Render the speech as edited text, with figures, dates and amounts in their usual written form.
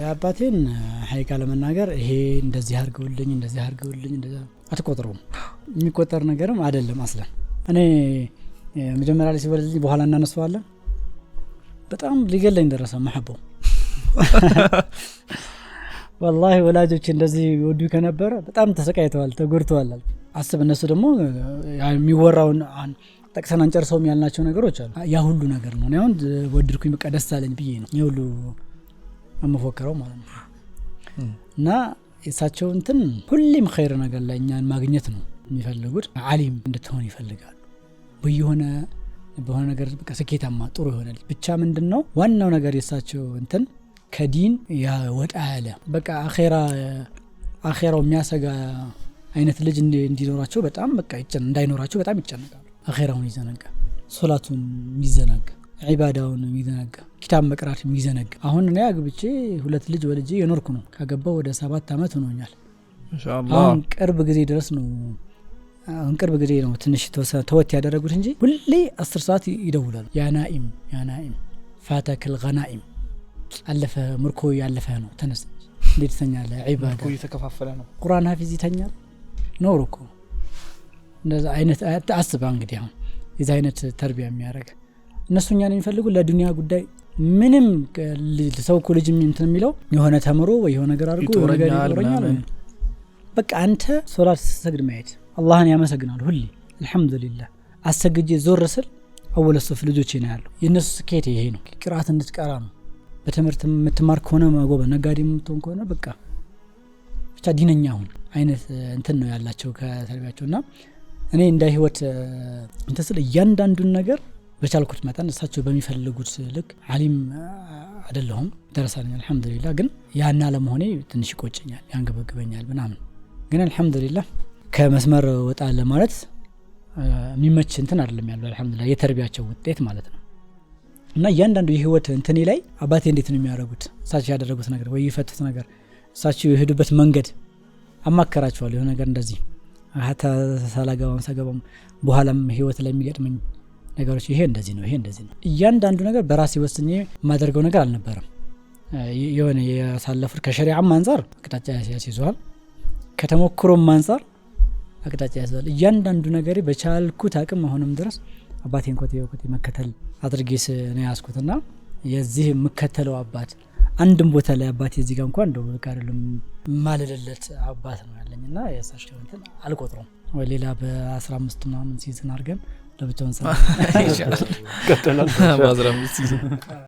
አባቴን ሀይቃ ለመናገር ይሄ እንደዚህ አድርገውልኝ፣ እንደዚህ አድርገውልኝ፣ እንደዚህ አትቆጥረውም። የሚቆጠር ነገርም አይደለም። አስለን እኔ መጀመሪያ ላይ ሲወለድልኝ፣ በኋላ እናነሳዋለን፣ በጣም ሊገለኝ ደረሰ መሐባው። ወላሂ ወላጆች እንደዚህ ወዱ ከነበረ በጣም ተሰቃይተዋል፣ ተጎድተዋል። አስብ፣ እነሱ ደግሞ የሚወራውን ጠቅሰን አንጨርሰውም ያልናቸው ነገሮች አሉ። ያ ሁሉ ነገር ነው። እኔ አሁን ወደድኩኝ፣ በቃ ደስ አለኝ ብዬ ነው ይህ ሁሉ የምፎክረው ማለት ነው። እና የእሳቸው እንትን ሁሌም ኸይር ነገር ላይ እኛን ማግኘት ነው የሚፈልጉት። ዓሊም እንድትሆን ይፈልጋሉ። በየሆነ በሆነ ነገር በቃ ስኬታማ ጥሩ የሆነ ልጅ ብቻ። ምንድን ነው ዋናው ነገር? የእሳቸው እንትን ከዲን ወጣ ያለ፣ በቃ አኼራው የሚያሰጋ አይነት ልጅ እንዲኖራቸው በጣም በቃ እንዳይኖራቸው በጣም ይጨነቃሉ። አኼራውን ይዘነጋ፣ ሶላቱን የሚዘናጋ፣ ዒባዳውን የሚዘነጋ፣ ኪታብ መቅራት የሚዘነጋ። አሁን እኔ አግብቼ ሁለት ልጅ ወልጄ የኖርኩ ነው። ካገባው ወደ 7 ዓመት ሆኖኛል። ማሻአላህ። አሁን ቅርብ ጊዜ ነው ትንሽ ተወት ያደረጉት እንጂ ሁሌ 10 ሰዓት ይደውላሉ። يا نائم يا نائم فاتك الغنائم፣ አለፈ ምርኮ ያለፈ ነው፣ ተነስ፣ እንዴት ትተኛለህ? ዒባዳ ምርኮ እየተከፋፈለ ነው። ቁርአን ሀፊዝ ይተኛል? ኖር እኮ። እንደዛ አይነት አስባ እንግዲህ፣ አሁን የዚህ አይነት ተርቢያ የሚያደርግ፣ እነሱ እኛን የሚፈልጉ ለዱንያ ጉዳይ ምንም። ሰው እኮ ልጅ እንትን የሚለው የሆነ ተምሮ ወይ የሆነ ነገር አድርጎ የሆነ ነገር ይጦረኛል ይጦረኛል። ምናምን። በቃ አንተ ሶላት ስትሰግድ ማየት፣ አላህን ያመሰግናል ሁሌ፣ አልሐምዱሊላህ። አሰግጄ ዞር ስል أول الصف ልጆቼ ነው ያሉ። የእነሱ ስኬት ይሄ ነው። ቅርአት እንድትቀራ ነው። በትምህርት የምትማር ከሆነ መጎበ ነጋዴ የምትሆን ከሆነ በቃ ብቻ ዲነኛ ሁን አይነት እንትን ነው ያላቸው ከተርቢያቸው። እና እኔ እንደ ህይወት እንትን ስል እያንዳንዱን ነገር በቻልኩት መጠን እሳቸው በሚፈልጉት ልክ፣ አሊም አይደለሁም፣ ደረሳ ነኝ አልሐምዱሊላህ። ግን ያን አለመሆኔ ትንሽ ይቆጨኛል፣ ያንገበግበኛል ምናምን። ግን አልሐምዱሊላህ ከመስመር ወጣ ለማለት የሚመች እንትን አይደለም ያለው፣ አልሐምዱሊላህ የተርቢያቸው ውጤት ማለት ነው። እና እያንዳንዱ የህይወት እንትኔ ላይ አባቴ እንዴት ነው የሚያደርጉት፣ እሳቸው ያደረጉት ነገር ወይ የፈቱት ነገር፣ እሳቸው የሄዱበት መንገድ አማከራቸዋለሁ። የሆነ ነገር እንደዚህ ሀታ ሳላገባም ሳገባም በኋላም ህይወት ላይ የሚገጥመኝ ነገሮች ይሄ እንደዚህ ነው፣ ይሄ እንደዚህ ነው። እያንዳንዱ ነገር በራሴ ወስኜ የማደርገው ነገር አልነበረም። የሆነ ያሳለፉት ከሸሪዓም አንጻር አቅጣጫ ያስይዘዋል፣ ከተሞክሮም አንጻር አቅጣጫ ያስይዘዋል። እያንዳንዱ ነገር በቻልኩት አቅም አሁንም ድረስ አባቴን ኮቴ ኮቴ መከተል አድርጌ ነው ያዝኩትና የዚህ የምከተለው አባት አንድም ቦታ ላይ አባቴ እዚህ ጋር እንኳን እንደው ልክ አይደለም ማልልለት አባት ነው ያለኝ። እና የእሳቸው እንትን አልቆጥረውም። ወይ ሌላ በ15 ምናምን season አድርገን ለብቻውን ይቀጥላል። በ15 season።